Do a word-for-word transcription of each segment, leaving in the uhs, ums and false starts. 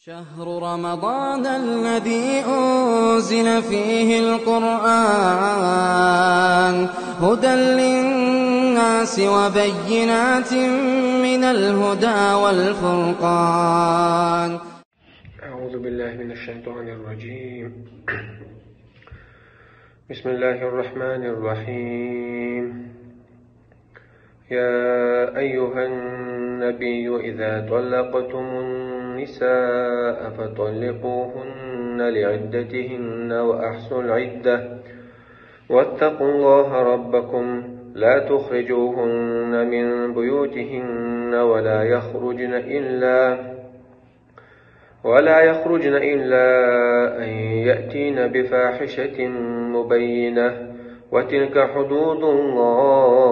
شهر رمضان الذي أنزل فيه القرآن هدى للناس وبينات من الهدى والفرقان. أعوذ بالله من الشيطان الرجيم. بسم الله الرحمن الرحيم. يا أيها النبي إذا طلقتم النساء فطلقوهن لعدتهن وأحصوا العدة واتقوا الله ربكم لا تخرجوهن من بيوتهن ولا يخرجن إلا ولا يخرجن إلا أن يأتين بفاحشة مبينة وتلك حدود الله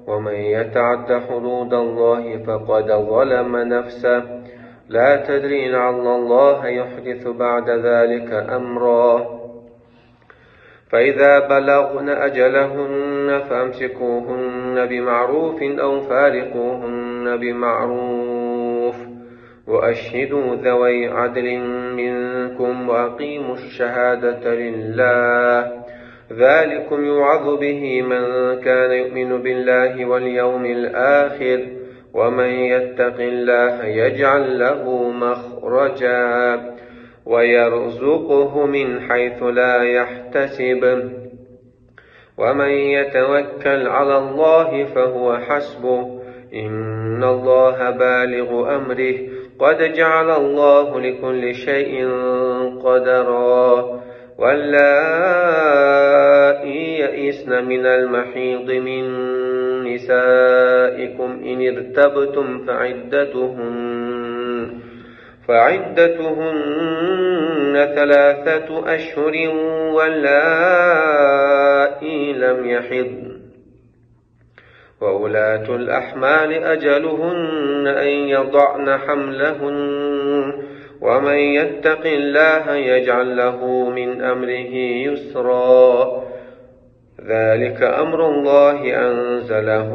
ومن يتعد حدود الله فقد ظلم نفسه لا تدري لعل الله يحدث بعد ذلك أمرا فإذا بلغن أجلهن فأمسكوهن بمعروف أو فارقوهن بمعروف وأشهدوا ذوي عدل منكم وأقيموا الشهادة لله ذلكم يوعظ به من كان يؤمن بالله واليوم الآخر ومن يتق الله يجعل له مخرجا ويرزقه من حيث لا يحتسب ومن يتوكل على الله فهو حسبه إن الله بالغ أمره قد جعل الله لكل شيء قدرا واللائي يئسن من المحيض من نسائكم إن ارتبتم فعدتهن فعدتهن ثلاثة أشهر واللائي لم يحضن وأولاة الأحمال أجلهن أن يضعن حملهن ومن يتق الله يجعل له من أمره يسرا ذلك أمر الله أنزله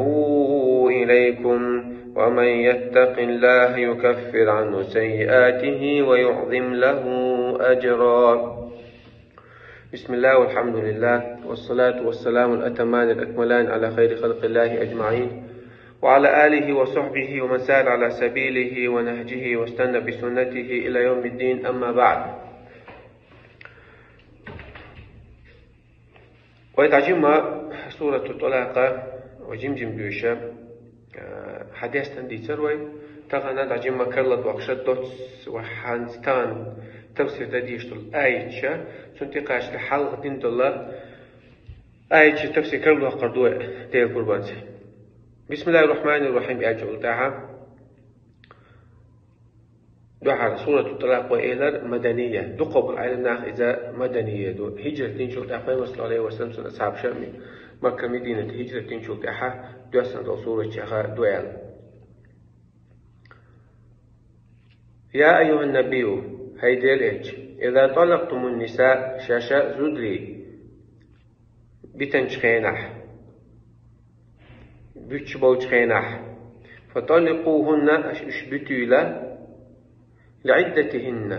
إليكم ومن يتق الله يكفر عنه سيئاته ويعظم له أجرا بسم الله والحمد لله والصلاة والسلام الأتمان الأكملان على خير خلق الله أجمعين وعلى آله وصحبه ومن سار على سبيله ونهجه واستنى بسنته إلى يوم الدين أما بعد Вай дӀажимма Сурату ТӀалакъа ва жим-жим дуьйша, э, хьадестан дийцар вай, тахана дӀажимма карладоаккхаш доцца ва хӀанз тахана тафсир дан дийш дола аяташ, цунна тӀекхачале хьалха дина дола аяташ тафсир карладоаккхар ду вай, Дела къурбанца. Бисмиллахир-рахманир-рахим аьлча тӀехьа. Дуьххьара Сурату ТӀалакъ вай элар маданийя. ДукхагӀбола Ӏилманах иза маданийя ду. Хиджрат динчул тӀехьа пайхамар саллаллаху Ӏалайхи ва саллам цун асхьабаша Макка Медината хиджрат динчул тӀехьа доьссина дола суратех ду аьлла. يا أيها النبي, хӀай Делан элча, إذا طلقتم النساء, шаьш зударий битанчу хенахь, буьтуш болчу хенахь, فطلقوهن, аша уьш буьтийла, لعدتهن,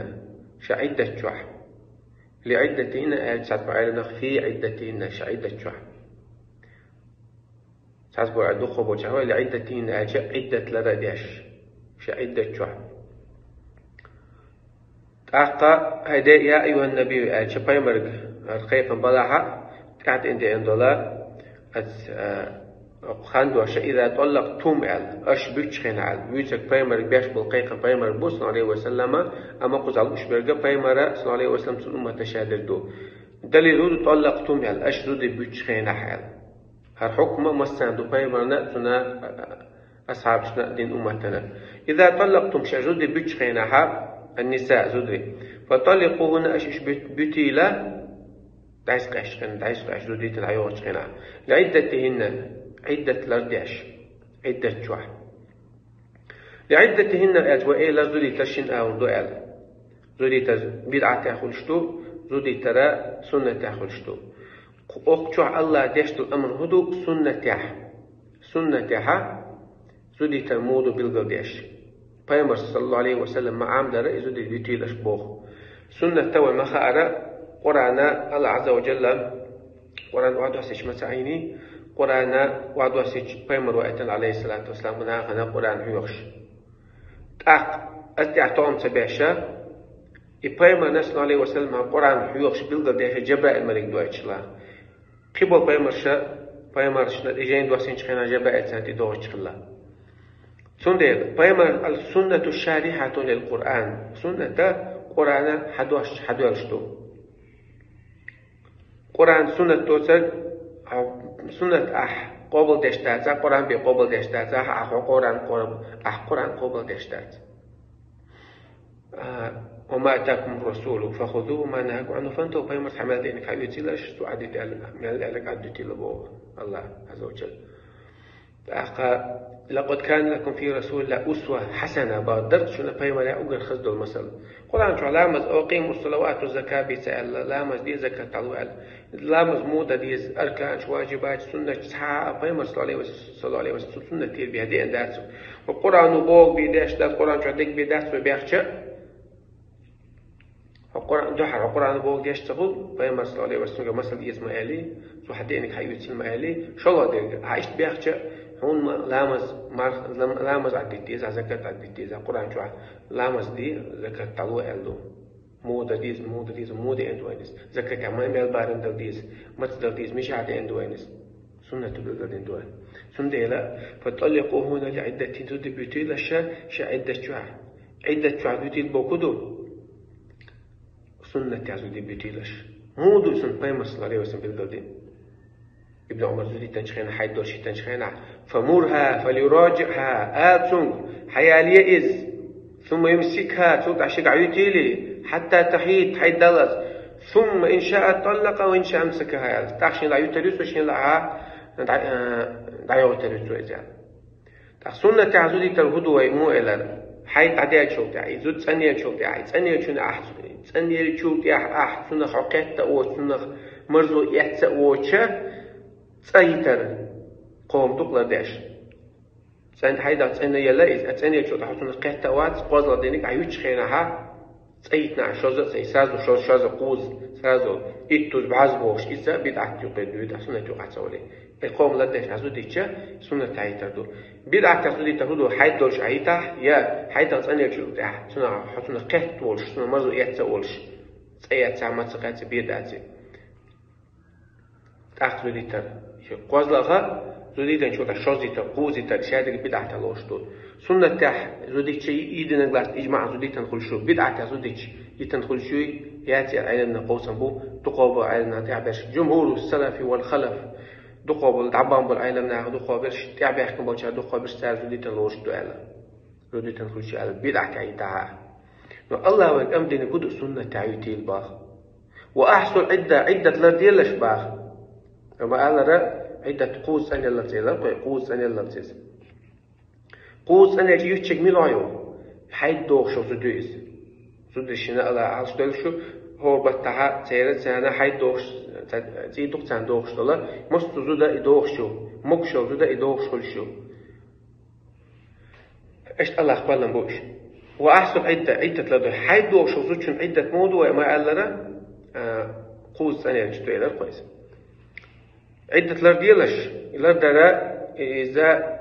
шайн Ӏиддат чохь. لعدتهن аьлча цхьацца Ӏилманах في عدتهن, шайн Ӏиддат чохь. Цхьацца боху дукхагӀболчара, لعدتهن аьлча Ӏиддат лар а деш, шайн Ӏиддат чохь. ТӀаккха хӀай Де, يا أيها النبي аьлча пайхамарга хӀара кхайкхам балахь а, тӀаьхьа тӀе деана дола, ас, а, хан дош, إذا طلقتم аьлла, аша буьтуш хенахь аьлла. Вуьйцург пайхамарга беш болу кхайкхам пайхамарга бу, саллаллаху Ӏалайхи ва саллама, амма кхузахь луш берг а пайхамара, саллаллаху Ӏалайхи ва саллам, цуьнан умматаша дерг ду. Далил хӀун ду طلقتم аьлла, аша зударий буьтуш хенахь аьлла. ХӀара хьукма массарна ду, пайхамарна а, цуьнан, а, асхьабашна а, динан умматана. إذا طلقتم, шаьш зударий буьтуш хенахь а, النساء, зударий. فطلقوهن, аша уьш буьт-, буьтийла, дӀасакъаьстачу хенахь, дӀасакъаьстачу, зуда йитина дӀайохучу хенахь. لعدتهن, Ӏиддат лар деш, Ӏиддат чохь. لعدتهن аьлча вай элар зуда йитар шина агӀор ду аьлла. Зуда йитар бидӀатехь хуьлуш ду, зуда йитар суннатехь хуьлуш ду. Кху-, окху чохь АллахӀа деш долу амр хӀун ду суннатехь? Суннатехь зуда йитар муха ду билгалдеш? Пайхамар, саллаллаху алейхи ва саллам, ма Ӏамадарра и зударий дитийлаш боху. Суннатта вай ма хаара, Къуръана Аллах Азза ва Джалла, Къуръан охьадоссийча ма ца Ӏийний, Къуръана охьадоссийча пайхамар ваийтина, алейхиссалату вассалам, нахана Къуръан хьоьхуш. ТӀаккха аз тӀехь тоам ца беша, и пайхамар, саллаллаху алейхи ва саллам, Къуръан хьоьхуш билгалдеш Джабраил малик дойтуш хилла. Кхиболу пайхамарша, пайхамаршна тӀе жайна доссийначу хенахь Жабраил царна тӀе догӀучу хилла. Цундела пайхамар ал-суннату шарихьатун лил Къуръан. Сунната Къуръана хьадош, хьадоьллуш ду. Къуръан суннат доцург, а, суннат ахь къобалдеш дацахь, Къуръан бен къобалдеш дацахь, ахь хьо Къуръан къоб-, ахь Къуръан къобалдеш дац. А, «Ва ма атакум расулу фахузуху, ва ма нахаку анху фантаху», пайхамар хьан мел деанарг хьаоьцийла, шу ду Ӏадитта аьлла, мел аьлларг Ӏадитийла боху Аллах Азза ва Джалла. ТӀаккха: «Лакъад кана лакум фи расулиллахи усва хьасана», боху, дара шуна пайхамаран уггар хаза долу масал. Къуръан чохь ламаз, «Ва акъиму салавата ва заката» бен ца аьлла, ламаз де, закат дӀало аьлла. Ламаз муха дан деза, арканаш, важибаташ, суннаташ, цхьа а пайхамар, саллаллаху алейхи ва саллам, цу суннат тӀера бен деана дац. Ва Къуръано бохург бен деш дац, Къуръан чохь дерг бен дац вай бехча. Хьо Къуръан, дуьххьара хьо Къуръано бохург деш ца хуьлу, пайхамар, саллаллаху алейхи ва саллам, масал эца ма аьллий, цо хьан деанарг хьаоьцийла ма аьллий, шолгӀа дерг хьан иштта бехча, хьуна ма ламаз, марх-, лам-, ламаз Ӏадитта деза, закат Ӏадитта деза, Къуръан чохь ламаз де, закат дӀало аьлла ду. Муха дан деза, муха дан деза, муха деана ду вайна иза. Закат а ма мел барам дала деза, маца дала деза, мичахь деана ду вайна иза. Суннат билгалдина ду вайна. Цундела: «Фаталликъухунна ли Ӏиддатихинна», зударий буьтийла ша, шайн Ӏиддат чохь. Ӏиддат чохь буьтийла бохург хӀун ду? Суннат тӀехь зударий буьтийла ша. Муха ду и суннат, пайхамар, саллаллаху алейхи ва саллам, билгалдина? Ибн Ӏумар зуда йитинчу хенахь, хьайд долуш йитинчу хенахь: «Фамурхьа фалюраджиӀхьа», ала цуьнга, хьаялае иза, «сумма юмсикхьа», цул тӀаьхьа шега Ӏуьйтийла, «хьатта тахьид», хьайд даллалц, «сумма ин шаа тӀаллакъа ва ин шаа амсакхьа», аьлла. ТӀаккха шена лаахь юьтур ю цо, шена лаахь дӀа-, а, дӀайохуьйтур ю цо иза, аьлла. ТӀаккха суннат тӀехь зуда йитар хӀун ду вай муха элира? Хьайд дӀадаьллачул тӀаьхьа, и зуда цӀанъеллачул тӀаьхьа, и цӀанъеллачунна ахь, цӀанъеллачул тӀаьхьа ахь цунах хьо кхетта а воцуш, цунах марзо эцна а воцуш, цӀа йитар кхо хӀума ду-кх лардеш. ЦӀан-, хьайд цӀанъелла иза, цӀанъеллачул тӀаьхьа цунах кхетта а вац, кхозлагӀа дерг ахь юьтучу хенахь, цӀа йитина ахь шозза а ца йитина, сразу шозза, шозза, кхузза, сразу иттузза, бӀозза бохуш, иза бидӀат юкъа дуьйцу, ахь суннат юкъахь ца валий. И кхо хӀума лардеш ахь зуда йитча, суннат тӀехь йитар ду. БидӀат тӀехь зуда йитар хӀун ду? Хьайд долуш ахь йитахь, я хьайд цӀанъеллачул тӀаьхьа цунах хьо цунах кхетта а волуш, цунах марзо эцна а волуш, цӀа эцна, маца кхаьчна, бен дац и. ТӀаккха зуда йитар. КхозлагӀа, зуда йитинчул тӀаьхьа шозза йитар, кхузза йитар, шадерг бидӀатехь лоруш ду. Суннат тӀехь зуда йитча йи-, йийдинарг латта ижмаӀан зуда йитина хуьлуш ю, бидӀат тӀехь зуда йитча йитина хуьлуш юй, яц аьлла Ӏеламнаха къовсам бу, дукхах болу Ӏеламнах тӀаьхьаберш. Джумхуру салафи вал халаф, дукхах болу, дӀабахна болу Ӏеламнаха дукхах берш, тӀаьхьабаьхкина болчара дукхах берш, цара зуда йитина лоруш ду аьлла. Зуда йитина хуьлуш ю аьлла, бидӀат тӀехь йитахь а. Но Аллах вайга амр динарг хӀун ду? Суннат тӀехь юьтийла боху. «Ва ахьсул Ӏидда», Ӏиддат ларделаш боху. Ма аллара, Ӏиддат кхузза цӀанъеллалц элира кхо, кхузза цӀанъеллалц иза. Кхузза цӀанъелча юьтучуьнга мила ю? Хьайд дохуш йолу зуда ю иза. Зуда шина ала Ӏалаш долуш ю, хӀора баттахь церан, царна хьайд дохуш, ца-, цӀий ду-кх царна дохуш долу, массо а зуда и дохуш ю, могуш йолу зуда и дохуш хуьлуш ю. Иштта Аллах кхоллам бу уьш. «Ва ахьсул Ӏидда», Ӏиддат лардо. Хьайд дохуш йолу зудчун Ӏиддат муха ду вай ма аллара, а, кхузза цӀанъелча ду элира кхо иза. Ӏиддат ларделаш, и лардара, иза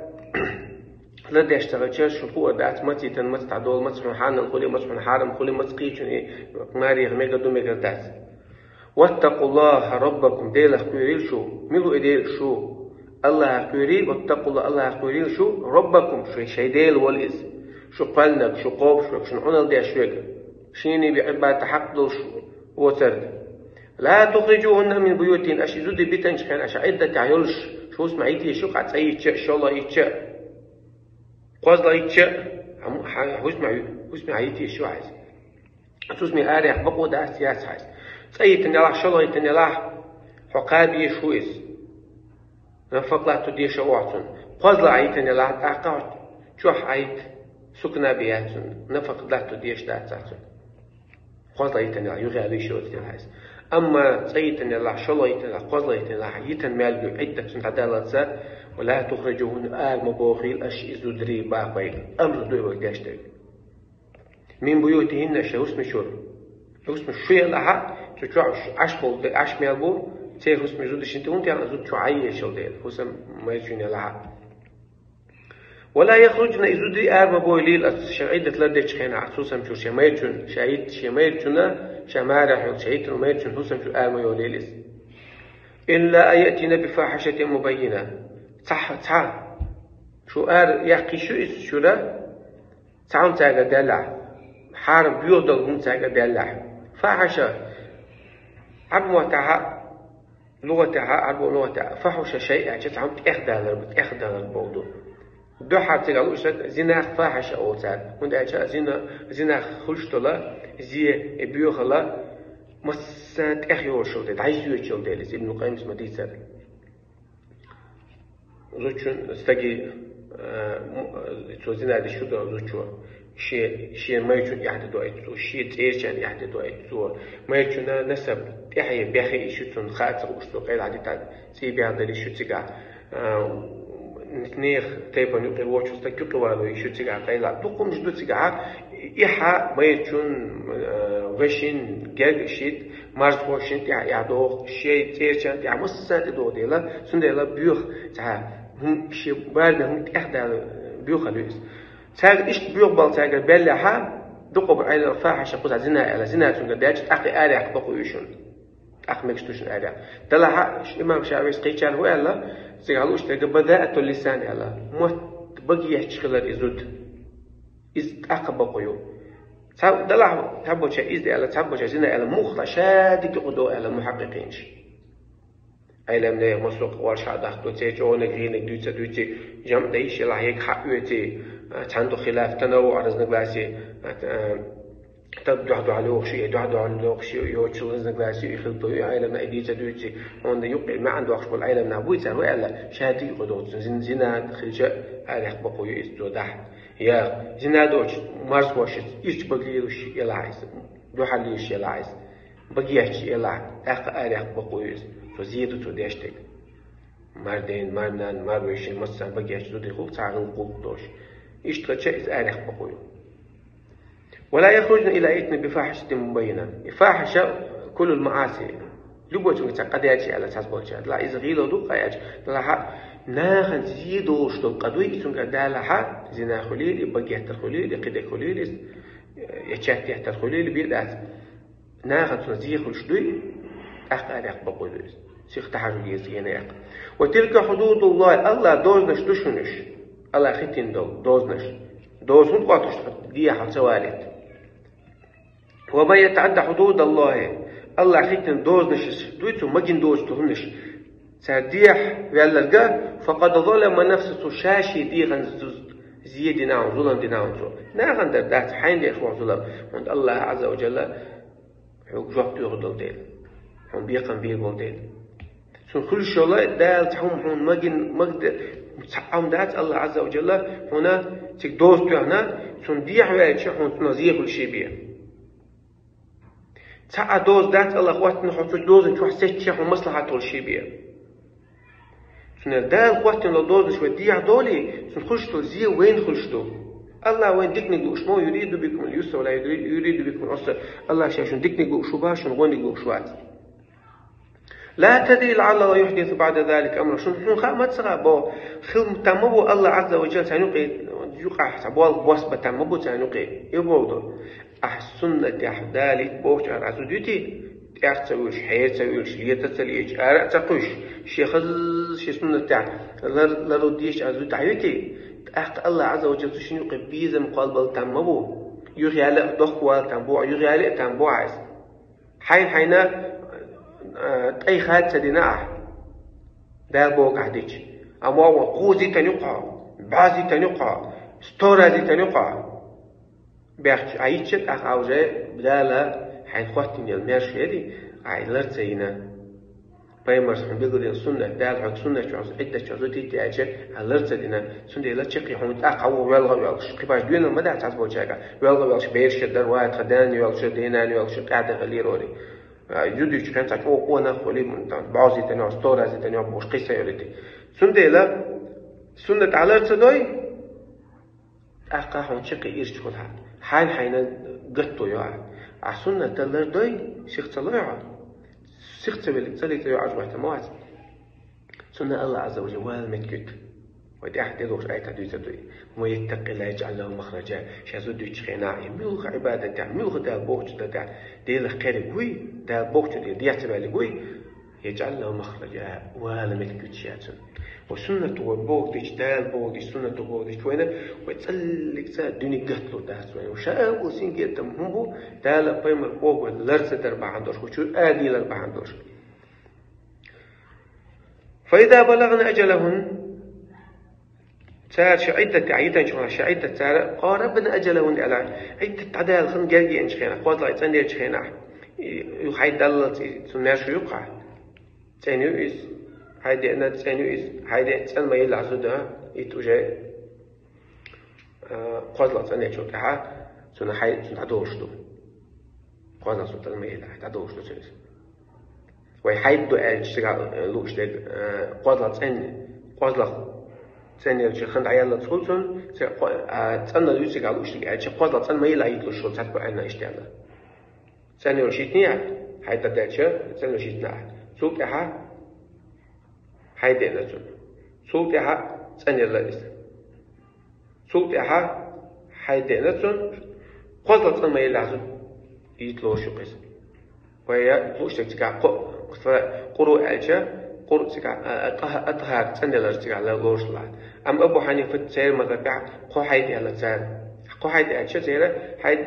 лардеш ца хилча, шуна хуур дац, маца йитина, маца дӀадолу, маца хьуна хьанал хуьлий, маца хьуна хьарам хуьлий, маца кхийчун и марех мегар ду, мегар дац. «Ваттакъуллаха раббакум», Делах кхоьрийла шу. Мила ву и Дела шу? Аллахах кхоьрий, «ваттакъуллаха», Аллахах кхоьрийла шу, «раббакум», шайн, шайн Дела волу иза. Шу кхоьллинарг, шу кхобуш верг, шуна Ӏуналла деш верг, шена бен Ӏибадат хьакъ долуш воцург. «Ла тухриджухунна мин буютихинна», аша и зуда битинчу хенахь, аша Ӏиддатехь йолуш, шу хӀусамехь йитийша ю-кх, цӀа йитча а, шолгӀа йитча а, кхозлагӀа йитча а, хьан-, хьан-, хӀусамехь, хӀусамехь йитийша ю хьайса. Цу хӀусаме арахь бакъо дац, яц хьайса. ЦӀа йитина ялахь, шолгӀа йитина ялахь, хьо кхаба езаш ву иза. Нафакъ латто дезаш а ву хьо цунна. КхозлагӀа йитина ялахь, тӀаккха хьо чохь Ӏайта, сукна бен яц цунна. Нафакъ латто дезаш дац цунна. КхозлагӀа йитина ялахь, юхаялийша йоцу дела хьайса. Амма цӀа йитина ялахь, шолгӀа йитина ялахь, кхозлагӀа йитина ялахь, йитина мел ю, Ӏиддат цунна дӀадаллалца, «ва ла тухриджухунна», ара ма бохийла аша и зударий боху вайга. Амр ду и вайга деш дерг. Мин буютихинна, шоай хӀусамашкара. ХӀусамаш шу ялахь а, цу чу Ӏаш болу де, Ӏаш мел бу, церан хӀусамаш зуда шина тӀе хӀунда яьлла, зуда чу Ӏайъеш йолу дела, хӀусам майрачунна ялахь а. Ва ла яхружна, и зуда ара ма бойла оцу шен Ӏиддат лардечу хенахь, оцу хӀусамчуьра шен майрачунна, шен хӀитта шен майрачунна, шен марехь йолчу шен хӀиттина майрачунна хӀусамчуьра ара ма йолийла иза. Илла ан яътина би фахьишатин мубаййина. Цхьа, цхьа. Шу ара яккхийша иза шуьра, цхьа хӀума цаьргара даьллехь. Хьарам доьху долу хӀума цаьргара даьллехь. Фахьиша, Ӏарбойн маттахь а, лугӀатехь а, Ӏарбойн лугӀатехь а, фахьуша шайъ аьлча, цхьа хӀума тӀехдалар, тӀехдалар бохург ду. Дуьххьара цига лууш дерг зинах фахьиша олу цара. ХӀунда аьлча зина, зинах хуьлуш долу зе, и боьхалла массарна тӀех йолуш йолу дела, дӀасаьрташ йолу дела, иза Ибн Къаййима дийцира. Зудчун стаге, а, м-, цо зина деш шу долу зудчо, шен, шен майрачунна эхь дедо аьлла цо, шен цӀерачарна эхь дедо аьлла цо, майрачунна насаб тӀаьхье бехе йиш ю цунна, хаа ца хууш цо къайла дитад, цӀий бехдарий йиш ю цигахь, а, нехан тайпана юкъе вочу стаг юкъе вало йиш ю цигахь къайла. Дукха хӀумаш ду цигахь, и хьа майрачун, а, вешин, герга шийтта, марзхошин тӀехь яхь доху, шен цӀерачарна тӀехь массарна тӀедогӀу дела, цундела боьха цхьа хӀума, шен барамехь хӀума тӀехдала боьхалла ю иза. Цаьрга иштта боьха болу цаьргара баьллехь а, дукха бу Ӏелам фахьиша кхузахь зина аьлла, зина цуьнгара даьлча, тӀаккха арахь бакъо ю шуна. ТӀаккха мегаш ду шуна арахь. Делахь а, имам ШафиӀис кхечара хӀун аьлла, цигахь лууш дерг бадаатул лисан аьлла, мотт баге етташ хилар и зуда. Иза тӀаккха бакъо ю. Цхьа делахь, цхьаболчара иза аьлла, цхьаболчара зина аьлла, муха ша дика юкъа до аьлла мухьаккъикъинаша. Ӏелам нехан массо а къораш хьа дахка ду, церан чӀогӀаниг гӀийниг дуьйцу, дуьйций, жамӀ дан йиш елахь, ега хьаоьций, цхьаьна ду хилаф, танаввуӀ, разногласие, а, та-, дуьхь-дуьхьал йохуш ю, дуьхь-дуьхьал йохуш ю, йоцуш разногласие ю, и хила ду, и Ӏелам нах и дийца дуьйций, хьуна юккъе маьӀна дохуш болу Ӏелам нах буй цара, хӀун аьлла, ша дика юкъа доцу, зин-, зина хилча, арахь бакъо ю иза цо дахь. Я, зина доцуш, марзхошца ирча баге йолуш елахь иза, дуьхьал йолуш елахь иза, баге етташ елахь, тӀаккха арахь бакъо ю иза, цо зе ду цо деш дерг. Марден, марнан, марвешин, массарна баге етташ зуда хуьлу, цхьа гӀиллакх-гӀуллакх долуш. Иштта хилча иза арахь бакъо ю. Ва ла яхружна илла яътина би фахьишатин мубаййина. И фахьиша куллул маӀаси. Любой цунга цхьа къа даьлча аьлла цхьаболчара. Делахь иза гӀийла ду кхаьча. Делахь а нахана зе долуш долу къа дуй, и цуьнгара далахь а, зина хуьлийла, баге еттар хуьлийла, кхидерг хуьлийла, я чат еттар хуьлийла, бен дац. Нахана цунна зе хуьлуш дуй, тӀаккха арахь бакъо ю иза. Сиха тахьажуд еза гена яккха. Ва тилка хьудудуллахи, АллахӀан дозанаш ду шуна уьш. АллахӀа хӀиттийна долу дозанаш. Доза хӀунда оттуш ду, дехьа ца валийта. Ва ман ятаӀадда хьудудаллахи, АллахӀа хӀиттийна дозанаш дуй цо, магийна доцу хӀуманаш. Цара дехьа ваьлларг, факъад залама нафсаху, цо ша шен дегӀан зу-, зе дина хьуна, зулам дина хьуна цо. Нахана дар дац, хьайна деш ву хьуна зулам. ХӀунда АллахӀа Ӏазза ва Джалла хьоьга жоп доьхур долу дела. Хьуна бекхам бийр болу дела. Цунна хуьлуш йолу Дала цхьа хӀума хьуна магийна, магде-, цхьа хӀума дац АллахӀа Ӏазза ва Джалла хьуна цига доза тоьхна, цунна дехьа ваьлча хьуна цунах зе хуьлуш бен. Цхьа а доза дац АллахӀа хӀоттийна хьо цу дозан чохь сецча хьуна маслахьат хуьлуш бен. Цундела Дала хӀоттийна долу дозанаш вай дехьа долий, цунна хуьлуш долу зе вайна хуьлуш ду. АллахӀа вайна диканиг лууш ма ву, юриду бикумул юсра ва ла юриду бикумул Ӏусра. АллахӀа ша шуна диканиг лууш ву боху, шуна гӀоьниг лууш вац. Ла тадри лаӀаллахӀа юхьдису баӀда залика амра. Шуна хьуна хаа ма ца хаьа боху, хила там ма бу АллахӀа Ӏазза ва Джалла царна юкъе, юкъахь цхьа болх босса бан там ма бу царна юкъе. И боху ду. Ахь суннатехь далийта бохучу ара Ӏазу дуьти, тӀех ца вуьйш, хьер ца вуьйш, лета ца леча, ара а ца кхуьйш, шен хаза шен суннатехь лар-, лару дийш Ӏазу дӀахьуьти, тӀаккха АллахӀа Ӏазза ва Джалла цу шина юкъе безам кхолбала там ма бу. Юхаяьлла а дохкавала там бу, юхаяьлла а там бу хьайса. Хьайна-хьайна, а, тӀай хад ца дина ахь, Дала боху ахь дича. Амма вон кхузза йитина ю-кх хьо, бӀозза йитина ю-кх хьо, сто раз йитина ю-кх хьо. Бехча, а йитча тӀаккха а уже Дала хьайна хӀоттийна йолу маьрша хӀеди, ахь лар ца йина. Пайхамарс хьуна билгалдина суннат, Дала хьоьга суннат чохь, Ӏиддат чохь зудийта аьлча, ахь лар ца дина. Цундела чаккхе хьуна тӀаккха хьан ву велха а велхаш. Кхин баш доьналла ма дац цхьаболчаьрга. Велха а велхаш, бераш а дар вац, тхан дена а йолуш, дена а йолуш, тӀаьхьа дерриге лерори. А, зудийчу хенахь цхьа чӀогӀа къонах а хуьлий, бӀозза йитина ю-кх, сто раз йитина ю-кх бохуш, кхин са йолуьйтий. Цундела суннат ахь лар ца дой, тӀаккха хьуна чаккхе ирча хуьлу хьан. Хьайна-хьайна гатто йоӀ. А суннатал лардой, сих ца лой хьо. Сих ца велик, цӀалик ца йоӀаш вахта ма вац. Сунна Аллах Азза ва Джалла вала мет куьт. Вай тӀехь тӀе дохуш айта дуьйца дуй. «Ва ман яттакъилла яжӀал лаху махраджа». Ша зу дуьйчу хенахь, и муьлха Ӏибадатехь, муьлха Дала бохучу датехь, Делах кхериг вуй, Дала бохучу дела дехьа ца ваьллиг вуй, яжӀал лаху махраджа, вала мет куьт ша цунна. Ва суннату вай боху дича, Дала боху дича, суннату боху дича вайна, вай цӀаллиг ца дуьниг гатлур дац вайна. Ва ша а ву сингеттам хӀун бу, Дала пайхамар боху вай лар ца дар бахьана долуш, вай чуьра а дийлар бахьана долуш. «Фа иза балагӀна аджалахун». Цара ши Ӏиддат тӀехь йитанчу хенахь, ши Ӏиддат цара, «къарабна аджалахун» аьлла, Ӏиддат дӀадала хан герга еанчу хенахь, кхозлагӀа цӀанъеллачу хенахь, и, ю хьайд даллалц и, цунна маьрша ю кхахь. ЦӀена ю иза, хьайд деана, цӀена ю иза, хьайд деана, цӀена ма елла зуда, итт уже. Э, кхозлагӀа цӀанъеллачул тӀаьхьа цунна хьай-, цунна дӀадолуш ду. КхозлагӀа цунна цӀена ма елла, дӀадолуш ду цунна иза. Вай хьайд ду аьлча, цигахь, э, лууш дерг, э, кхозлагӀа цӀен-, кхозлагӀа цӀанъеллачу хан дӀаеллалц хуьлу цунна, цига кхо-, а, цӀена ю цигахь лууш дерг аьлча, кхозлагӀа цӀена ма елла йитлуш хуьлу цхьаьна аьлла иштта аьлла. ЦӀанъеллачу йитинехь, хьайд дӀадаьлча, цӀанъеллачу йитинехь. Цул тӀаьхьа хьайд деана цунна. Цул тӀаьхьа цӀанъелла иза. Цул тӀаьхьа хьайд деана цунна, кхозлагӀа цӀена ма елла зуда йитлуш ю иза. Вай я лууш дерг цигахь кхо-, къуру аьлча, къуру цигахь, а, а, тӀаха-, а, тӀахара цӀанъеллар цигахь ло-, лоруш лахь. Амма Абу Хьанифат церан мазхӀабехь кхо хьайд аьлла цара. Кхо хьайд аьлча церан хьайд,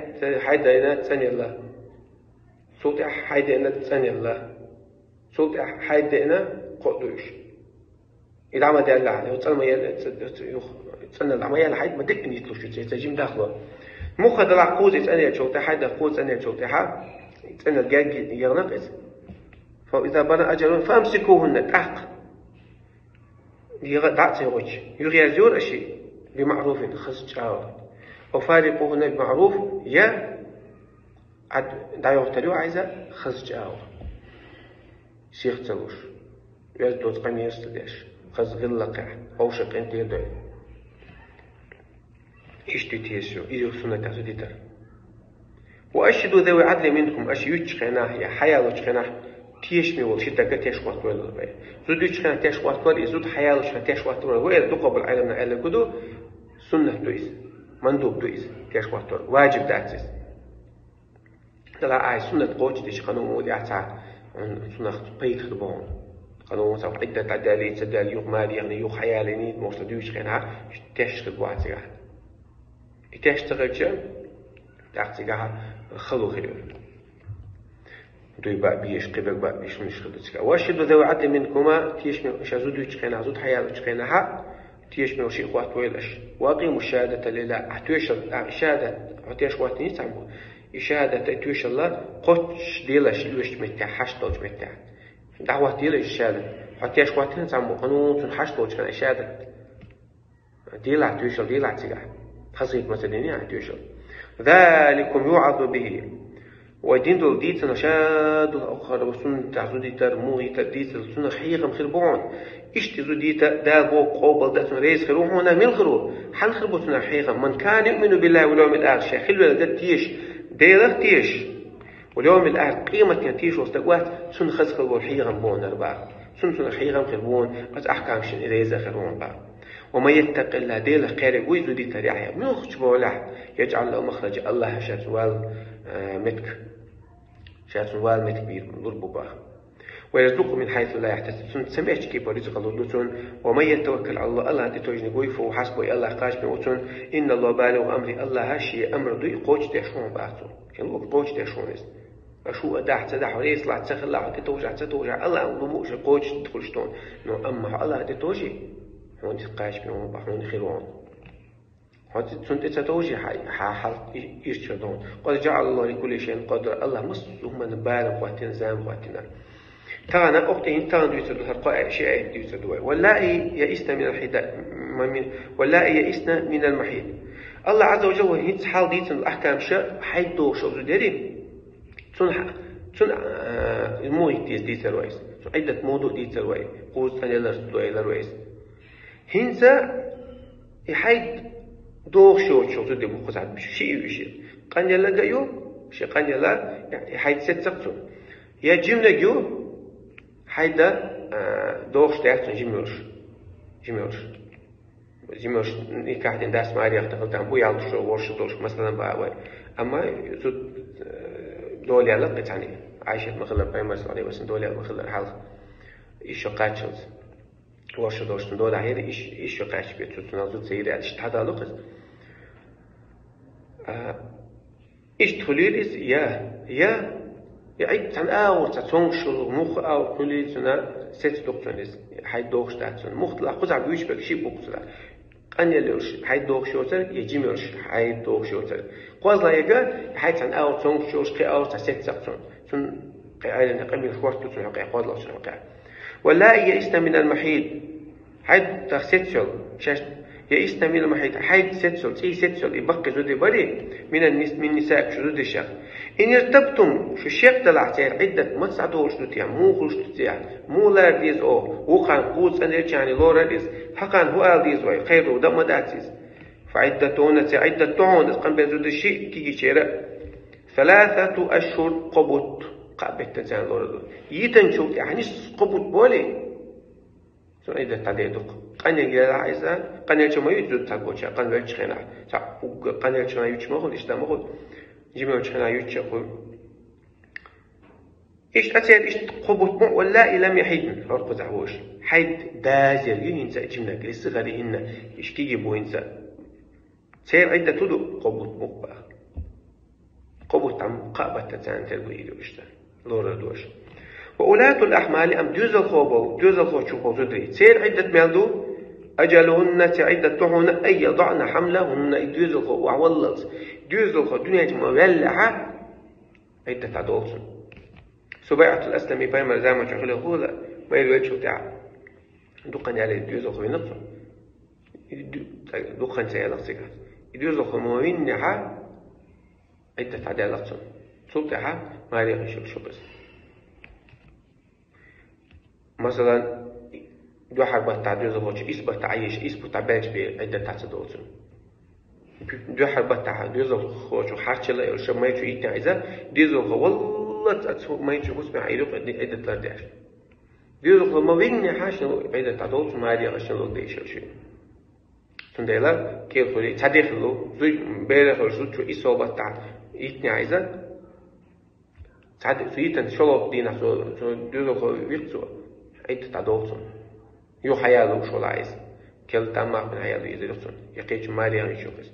хьайд деана цӀанъелла. Цул тӀаьхьа хьайд деана цӀанъелла. Цул тӀаьхьа хьайд деана кхо а дуйш. И дӀа ма даьлла, ю цӀена ма елла, ц-, ц-, ю цӀена дӀа ма елла, хьайд ма диккина йитлуш ю, церан жима дахло. Муха далахь кхуза цӀанъеллачул тӀаьхьа, хьайд кхуза цӀанъеллачул тӀаьхьа, цӀена герга егӀна иза. «Фа иза балагӀна аджалахун фа амсикухунна», тӀаккха. ЕгӀа дӀа а ца йогӀучу, юхаерзайора аш, «бимаӀруфин», хаза чӀагӀо. «Ау фарикъухунна бимаӀруф», я Ӏад дӀайохуьйтур ю хьайза хаза чӀагӀо. Сих ца луш, оьзда доцу къамелаш ца деш, хаза гӀиллакхехь, ховша къинтӀера дойла. Иштта ю теша ю, иза ю суннатехь зу дитар. «Ва ашхӀиду завай Ӏадлин минкум», аш юьтучу хенахь я хьаялочу хенахь тешаме волу ши стаг теш хӀоттавойла вай. Зуда юьтучу хенахь теш хӀоттавора, и зуда хьаялочу хенахь теш хӀоттавора. Вай дукхахболу Ӏеламнаха аьлларг ду, суннат ду иза, мандуб ду иза, теш хӀоттавор, ваджиб дац иза. Дала ай суннат кхочушдича, кхана муха тӀехь ца, м, цунах пайда хир бу хьуна. Кхана муха ца Ӏиддат дӀадаьлла, ца даьлла, юха маре яхна, юха хьаялийна, мохь ца дуьйцучу хенахь, теш хир бу цигахь. И теш ца хилча, тӀаккха цигахь хало хир ю. Дуй баа беш, кхиберг баа беш, хӀуманаш хир ду цигахь. «Ва ашхӀиду завай Ӏадлин минкум», тешаме, ша зуда юьтучу хенахь, зуда хьаялочу хенахь, тешаме шиъ хӀоттавойла аш. «Ва акъиму шахӀадата лиллахӀ», ахь тоьшалла, а, шахӀадат, хьо теш хӀоттийна цхьаммо. И шахӀадат, и тоьшалла кхоччуш делаш оьшучу меттехь, хьашт долчу меттехь. ДӀахӀоттийла и шахӀадат. Хьо теш хӀоттийна цхьаммо, кхана цунна хьашт долчу хенахь и шахӀадат. Делахь тоьшалла, делахь цигахь. Хазахетта ма ца дина ахь тоьшалла. «Заликум юӀазу бихӀи». Вай дина долу дийцар, ша долу хӀара суннатехь зуда йитар, муха йитар дийцар, цунах хьехам хир бу хьуна. Иштта зуда йита, Дала боху къобалдан цунна реза хир ву хьуна, мила хир ву? Хьанна хир бу цунах хьехам? «Ман кана юъмину биллахӀи вал йовмил ахир», ша хилла велла дара теша, Делах теша. «Вал йовмил ахир», къематденах тешаш волу стаг вац, цунна хаза хила волу хьехам бу хьуна бара. Цунна цунах хьехам хир бу хьуна, оцу ахкамашна и реза хир ву хьуна бара. «Ва ман яттакъиллахӀ», Делах кхериг вуй зуда йитар яхь, муьлххачу болехь, «яжӀал лахӀу махраджа», Аллаха ша цунна вала, э, меттиг, ша цунна вала меттиг бийр лур бу бара. «Ва ярзукъхӀу мин хьайсу ла яхьтасиб», цунна ца моьттучу кепара рицкъ лур ду цунна. «Ва ман ятаваккал Ӏала АллахӀ», Аллахна тӀе товжийна вуй, «фа хӀува хьасбухӀ», Аллах кхачаме ву цунна. «ИнналлахӀа балигӀу амрихӀ», Аллаха шен амр дуй кхочушдеш хьуна бара цо. Шен луъург кхочушдеш хьуна иза. Аша хӀу а дахь, ца дахь, хьо реза лахь, ца хилла, хьо тӀетовжахь, ца товжахь, Аллах луъург шен кхочушдеш хуьлуш ду хьуна. Но амма хьо Аллах тӀе товжий, хьуна иза кхачаме ву бара, хьуна хир ву хьуна. Хьо ц-, цунна тӀе ца товжий, хьай, хьан хьал и-, ирча ду хьуна. «Къад жаӀала АллахӀу ликулли шайин къадра», Аллах массо а хӀуманна барам хӀоттийна, зама хӀоттийна. Тахана, оцу тӀе хӀинца тахана дуьйцур ду, хӀара кхо а-, ши аят дуьйцур ду вай. «Валлаи яисна минал хьида-, ма мин-, валлаи яисна минал махьид». Аллах Ӏазза ва Джалла вай хӀинца хьал дийцина ахкамаша хьайд дохуш зуда ярий? Цунна хьа-, цунна, а, муха йита деза дийцар вай иза. Цу Ӏиддат муха ду дийцар вай. Кхуза цӀанъялар ду аьллар вай иза. ХӀинца и хьайд дохуш йоцуш зуда бу кхузахь шиъ ю и шиъ. Къанъялга ю, ши къанъяла, я хьайд сеццакъ цун. Я жимлаг ю, хьайда, а, дохуш дац цун жим йолуш. Жим йолуш. Жим йолуш никахь дина дас маре яхта хилтан бу, ял душу, ворша долуш, масалан, ба вай. Амма цу, э, дола яла кхи цхьаьна. Айшат ма хилла, пайхамар саллаллаху алейхи ва саллям дола яла ма хилла хьалха. Ишо кхаччалц. Ворша долуш цун дола хьера, иш-, ишо кхаччалц цу цунал зу цейра, иш тхьадалу кхиз. А, Иштта хуьлийла иза, я, я, я Ӏидда цхьана агӀор ца цомгуш йолу муха агӀор хуьлийла цуьнан, сецдоккху цунна иза, хьайд дохуш дац цунна. Мухтала кхузахь буьйцуш берг шиъ бу кхузахь. Къанъял йолуш хьайд дохуш йоцург, я жим йолуш хьайд дохуш йоцург. Кхозлагьа яга, хьайд цхьана агӀор цомгуш йолуш, кхин агӀор ца сеццакъ цунна. Цунна кхин Ӏелина къамел хӀорта ду цунна хьокъехь, кхозлагӀчун хьокъехь. Ва лаи яисна минал махьид. Хьайд тах сецйол, шаьш, яисна минал махьид, хьайд сецйол, цӀий сецйол, и баккхий зуда барий, минан нис-, мин нисаикум, шу зудешех. Ин иртабтум, шу шек далахь, церан Ӏиддат маца долуш ду те, муха хуьлуш ду те, муха лара деза оха, вукхарна кхуза цӀанъерчарна лорар иза, хьакхарна хӀу ала деза вай, кхайру дан ма дац иза. Фа Ӏиддатуна, церан Ӏиддат ду хьуна, иза къамел зудаши кигичера. Саласату ашхур, кхо бутт, кхаа беттан царна лорар ду. Йитанчул тӀаьхьа нис кхо бутт болий, цуьнан Ӏиддат дӀадер ду-кх. Къанъелла елахь иза, къанъелча ма юьту зуда цхьаболчара, къанвеллачу хенахь. Цхьа уггар къанъелча ма юьтуш ма хуьлу, иштта ма хуьлу. Жима йолчу хенахь юьтуш а хуьлу. Иштта церан иштта кхо бутт ма, ва лаи лам яхьидна, хӀора кхузахь вуьш. Хьайд дазар ю хӀинца а жимнаг, ли сигӀарихӀинна, иштта киги бу хӀинца. Церан Ӏиддат хӀун ду, кхо бутт бу баха. Кхо бутт ам кхаа баттан царна тера бу, иштта лорар ду аша. Ва улатул ахьмали, ам доьзалхо бу, доьзалхочух бу зударий. Церан Ӏиддат мел ду, ажалухӀунна, церан Ӏиддат ду хьуна, ан ядаӀна хьамлахӀунна, и доьзалхо охьаваллалц. Доьзалхо дуьнен чу ма ваьллехьа, Ӏиддат дӀадолу цунна. СубайӀатул Аслами пайхамар заманчохь хилла хӀула, майра веллачул тӀаьхьа. Дуккха яле доьзалхо вина цо. И ду-, дуккха ца ялахь цигахь. И доьзалхо ма виннехьа, Ӏиддат дӀадаьллакх цунна. Цул тӀаьхьа маре гӀишлуш шу-кх иза. Масалан, дуьххьара баттахь доьзалхочо исс баттахь Ӏайша, исс баттахь баьлча бен Ӏиддат дӀа ца долу цунна. Дуьххьара баттахь доьзалхочо харцчалла а йолуш, майчу йитина иза, доьзалхо валлалц а цу майчу хӀусаме Ӏийру Ӏиддат лардеш. Доьзалхо ма виннехьа, шен Ӏиддат дӀадолу цу маре гӀишлуш деш йолу шен. Цундела кӀел хуьлий, цхьа де хилла, зуй, бере хилла, зудчо исс баттахь йитина иза. Цхьа де, цу йитан шолгӀа дийнахь цо, цо доьзалхо вихча цо, Ӏиддат дӀадолу цунна. Юха хьаялуш волахь иза. Кел тӀаммах бина хьаялу иза юха цунна. Я кхечу маре гӀишлуш иза.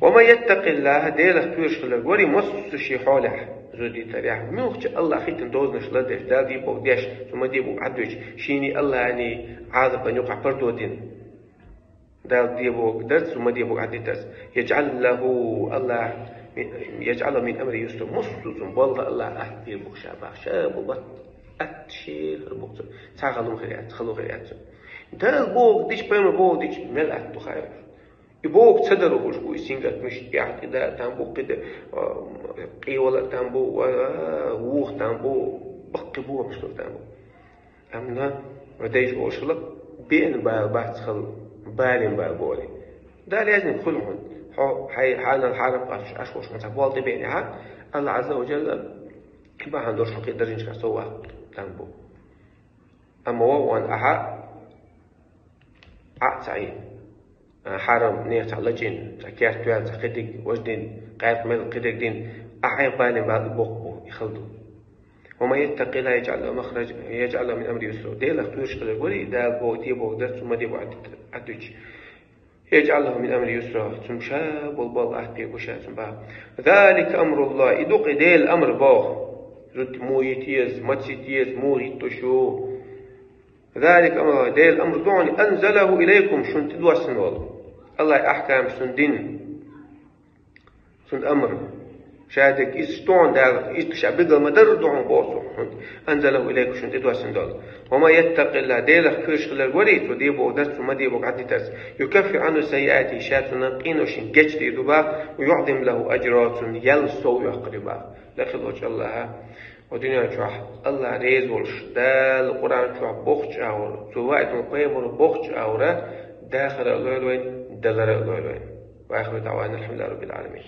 Ва ман яттакъиллахӀа, Делах кхоьруш хилар вари массо а шен хьолехь, зуда йитарехь, муьлххачу АллахӀа хӀиттина дозанаш лардеш, Дала де бохург деш, цу ма де бохург Ӏадвича, шений АллахӀаний Ӏазапан юкъахь пардо дина. Дала де бохург дарца, цу ма де бохург Ӏадитарца. ЯжӀал лахӀу, АллахӀа, яжӀал лахӀу мин амрихӀи юсра, массо а цунна балха АллахӀа атта бе бу ша боху, ша бу бат, атта шен хир бу цунна. Цхьа хало хир яц, хало хир яц цунна. Дала бохург дича, пайхамара бохург дича, мел атта ду хаьа. И бохург ца даро хуьлуш бу, и сингат мишта тӀехь тӀе да там бу, кхида, а, къевала там бу, а, вуха там бу, баккхий бохамаш там бу. Амма вай дайша олуш хилла, беана бала бац хала, балийна бала болий. Дала яздина хуьлу хьуна. Хьо хьайн хьанал хьарам къастош, Ӏаш волуш хьуна цхьа болу тӀебеанехьа, АллахӀа Ӏазза ва Жалла и бахьана долуш хьо кхин даржинчохь сов ваккха там бу. Амма вон ахьа Ӏа а ца Ӏийна, а, хьарам нехан цхьа лачкъийна, цхьа керт ваьлла, цхьа кхидиг важдина, къаьркъа мел кхидиг дина, ахьа хьайн балийна бала боккха бу, и хала ду. Ва ман яттакъиллахӀа яжӀал лахӀу махражан, яжӀал лахӀу мин амрихӀи юсра. Делах кхоьруш хилар вари, Дала бохург де бохург дарца, цу ма де бохург Ӏадвича. ЯжӀал лахӀу мин амрихӀи юсра, цунна ша болу балха атта бе бу ша цунна боху. Залика амруллахӀ, и ду-кх и Делан амр боху. Зуда муха йита еза, маца йита еза, муха йита ду шу. Залика амруллахӀ, Делан амр ду хьуна, анзалахӀу илайкум, шуна тӀедоссина волу. АллахӀан ахькамаш цунна дина. Цунна амр. Ша дерг иза ду хьуна Дала, иштта ша билгал ма-дарра ду хьуна боху цо хьуна. АнзалахӀу илайкум, шуна тӀедоссина долу. Ва ман яттакъиллахӀ, Делах кхоьруш хилар вари, цо де бохург дарца, цо ма де бохург Ӏадитарца. Юкаффир Ӏанху саййиатихӀи, ша цуьнан къиношна гечдийр ду боху, ва юӀзим лахӀу ажрахӀу, цунна ял сов йоккхур ю боху. Лакхалволчу АллахӀа, хӀокху дуьнен чохь АллахӀ реза волуш, Дала Къуръан чохь бохучу агӀор, цо ваийтина пайхамаро бохучу агӀор дахар а лойла вайна, далар а лойла вайна. وآخر دعوانا الحمد لله رب العالمين.